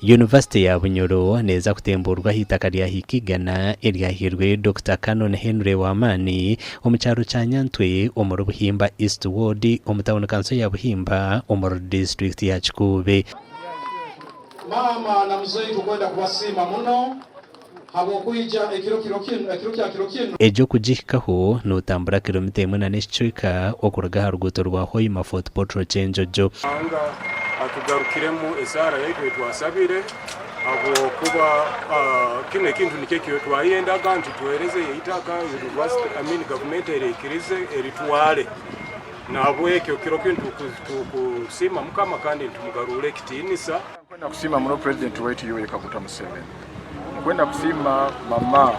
Yunivasite ya Bunyoro neeza kutembuurwa aha itaka rya Hikigana eryahairweyo Dokita Canon Henry Wamani omu kyaro kya Nyantwe omuri Buhimba East Ward omu tauni kanso ya Buhimba omuri disiturikiti ya Kikuube. Maama na muzeeyi tukwenda kubasiima muno habw'okwija ekiro kiro kinu, ekiro kya kiro kinu. Egyo kugihikaho nootambura kilomita emwe na n'ekicweka okuruga aha ruguuto rwa Hoima Fort Portal Kyenjojo. Ruhanga atugarukiremu esaara yaitu ei twasabire habwokuba kinu ekintu nikyo eki twayendaga nti tuherezeyo eitaka university, I mean gavumenti eriikirize eritwale. Nahabwekyo kiro kinu tukusiima Mukama kandi nitumugaruura ekitiinisa. Nkwenda kusiima muno Purezidenti waitu Yoweri Kaguta Museveni. Nkwenda kusiima mama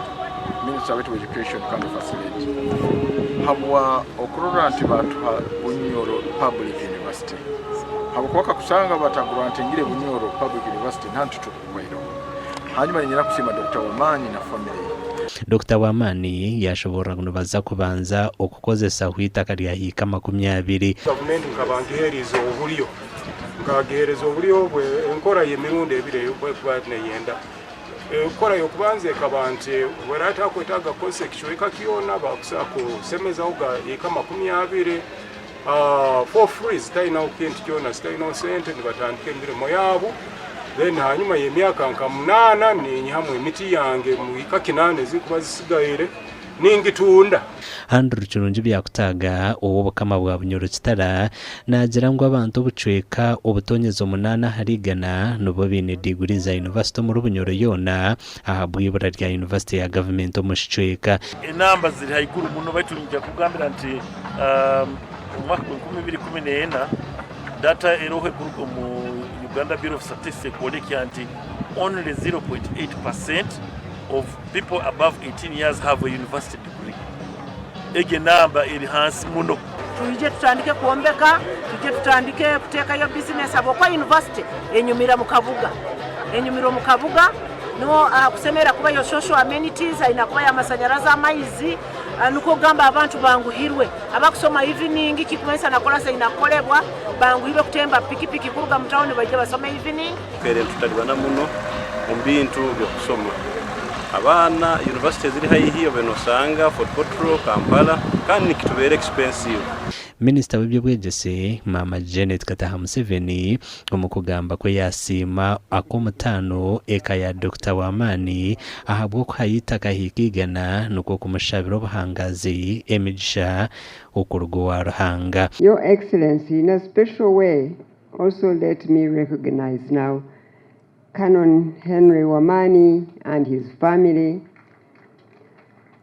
minisita waitu wa Education kandi First Lady habwa okurora nti batuha Bunyoro Public University habwokuba kakusanga batagrantingire Bunyoro Public University nantu tukuhwaireho. Hanyuma niinyenda kusiima Dokita Wamani na family ye. Dokita Wamani yashoboorora ngu nibaza kubanza okukozesaho eitaka rya hiika 20. Gavumenti nkaba ngiheeriize oburyo. Nkagiheereza oburyo bwe enkora y'emirundi ebiri ei erikuba neyenda. Enkora y'okubanza ekaba nti obu eraba etakwetaaga kukozesa ekicweka kyona, bakusobola kusemezaho ga eka 20 for free zitainaho kintu kyona, zitainaho sente nibatandika emirimo yaabo. Then hanyuma y'emyaka nka munaana ninyihamu emiti yange mu eka kinaana ezirikuba zisigaire. Ningitunda. Andrew Kirungi Byakutaaga ow'Obukama bwa Bunyoro Kitara naagira ngu abantu obucweka obutonyezi omunaana ahari igana nibo baine diguri za yunivasite omuri Bunyoro yoona ahabw'eibura rya yunivasite ya gavumenti omu kicweka. Enamba ziri haiguru muno baitu niinyija kukugambira nti omu mwaka gw'enkumi ibiri ikumi n'ena data eroho ekuruga omu Uganda Bureau of Statistics ekwolekya nti only 0.8% of people above 18 years have a university degree. Egyo enamba eri hansi muno. Twije tutandike kwombeka, twije tutandike kuteekayo bizinesi ahabw'okuba yunivasite enyumira mu kabuga, enyumira omu kabuga niho ahakusemerera kubayo social amenities, haine kubayo amasanyarazi, amaizi, nikwo kugamba abantu banguhirwe. Abakusoma evening kirikumanyisa na korasi eine kukorebwa, banguhirwe kutemba pikipiki kuruga mu tawuni baije basome evening. Twikaire nitutaribana muno omu bintu by'okusoma. Abaana yunivasite eziri haihi obaire noshanga Fort Portal, Kampala kandi nikitubeera expensive. Minisita w'eby'obwegyese, Maama Janet Kataha Museveni omu kugamba kwe yasiima ak'omutaano eka ya Dokita Wamani ahabw'okuhayo eitaka hiika igana nikwo kumushabira obuhangazi, emigisha okuruga owa Ruhanga. Your Excellency, in a special way, also let me recognize now Canon Henry Wamani and his family,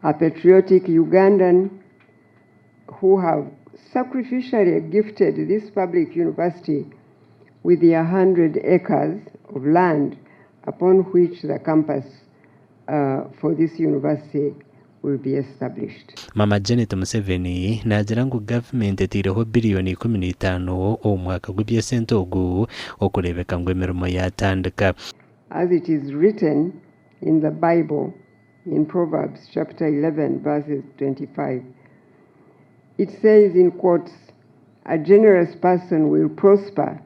a patriotic Ugandan who have sacrificially gifted this public university with their 100 acres of land upon which the campus uh, for this university will be established. Mama Janet Museveni naagira ngu gavumenti eteireho biriyoni 15 omu mwaka gw'eby'esente ogu okureebeka ngu emirimo yaatandika. As it is written in the Bible in Proverbs chapter 11 verses 25. It says in quotes, a generous person will prosper.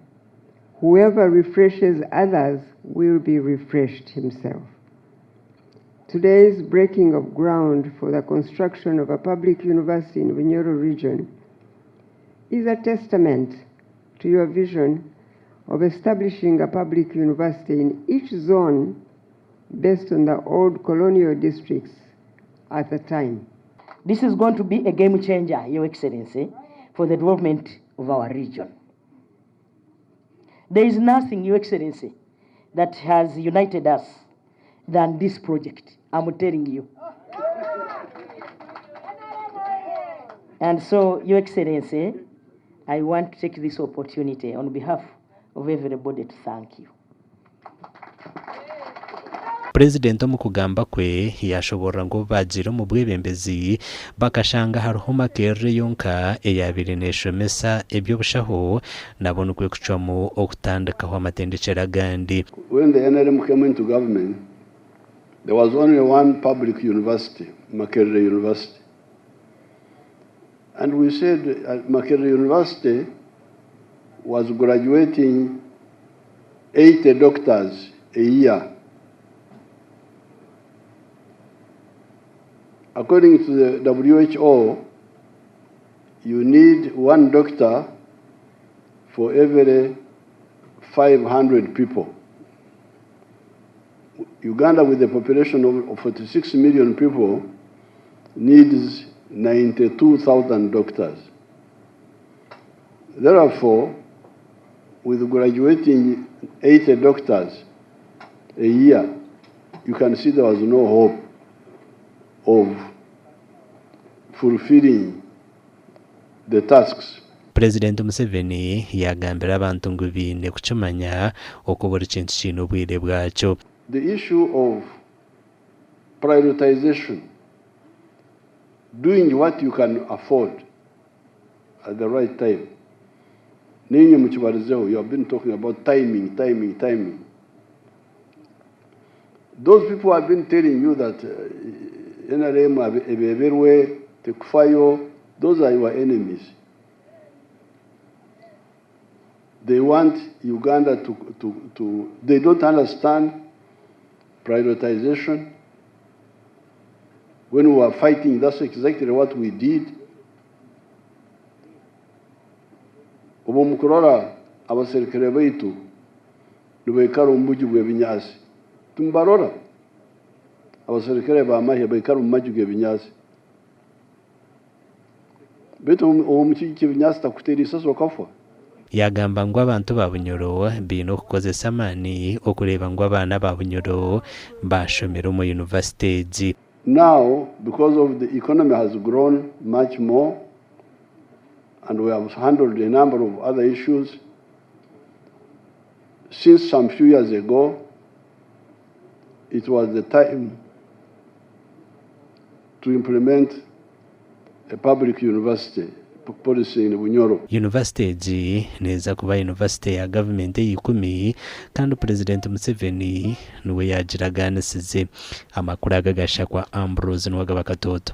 Whoever refreshes others will be refreshed himself. Today's breaking of ground for the construction of a public university in Bunyoro region is a testament to your vision of establishing a public university in each zone based on the old colonial districts at the time. This is going to be a game changer, Your Excellency, for the development of our region. There is nothing, Your Excellency, that has united us than this project. I'm telling you. And so, Your Excellency, I want to take this opportunity on behalf of everybody to thank you. Purezidenti omu kugamba kwe yaashoboorora ngu obu baagiire omu bwebembezi bakashanga hariho Makerere yonka eyaabaire neeshomesa eby'obushaho nabo nikwo kucwamu okutandikaho amatendekyero agandi. When the NRM came into government, there was only one public university, Makerere University. And we said Makerere University was graduating 80 doctors a year. According to the WHO, you need one doctor for every 500 people. Uganda, with a population of 46 million people, needs 92,000 doctors. Therefore, with graduating 80 doctors a year, you can see there was no hope of fulfilling the tasks. Purezidenti Museveni yaagambira abantu ngu baine kukimanya oku buri kintu kiine obwire bwakyo. The issue of prioritization, doing what you can afford at the right time. Niinywe mukibarizeho, you have been talking about timing, timing, timing. Those people have been telling you that uh, NRM ebeberwe, tekufayo, those are your enemies. They want Uganda to, to, to they don't understand prioritization. When we were fighting, that's exactly what we did. Obu mukurora abaserikare baitu nibaikara omu buju bw'ebinyaasi, timubarora? Abaserikare b'amahe baikara omu maju g'ebinyaasi. Baitu ow'omu kiju ky'ebinyaasi takuteera isasi okafa? Yaagamba ngu abantu ba Bunyoro baine okukozesa amaani okureeba ngu abaana ba Bunyoro baashomera omu yunivasite egi. Now because of the economy has grown much more and we have handled a number of other issues since some few years ago it was the time to implement a public university policy in Bunyoro. Yunivasite egi neeza kuba yunivasite ya gavumenti ey'eikumi kandi Purezidenti Museveni niwe yaagiraganisize. Amakuru aga gashakwa Ambrose Nuwagaba Katooto.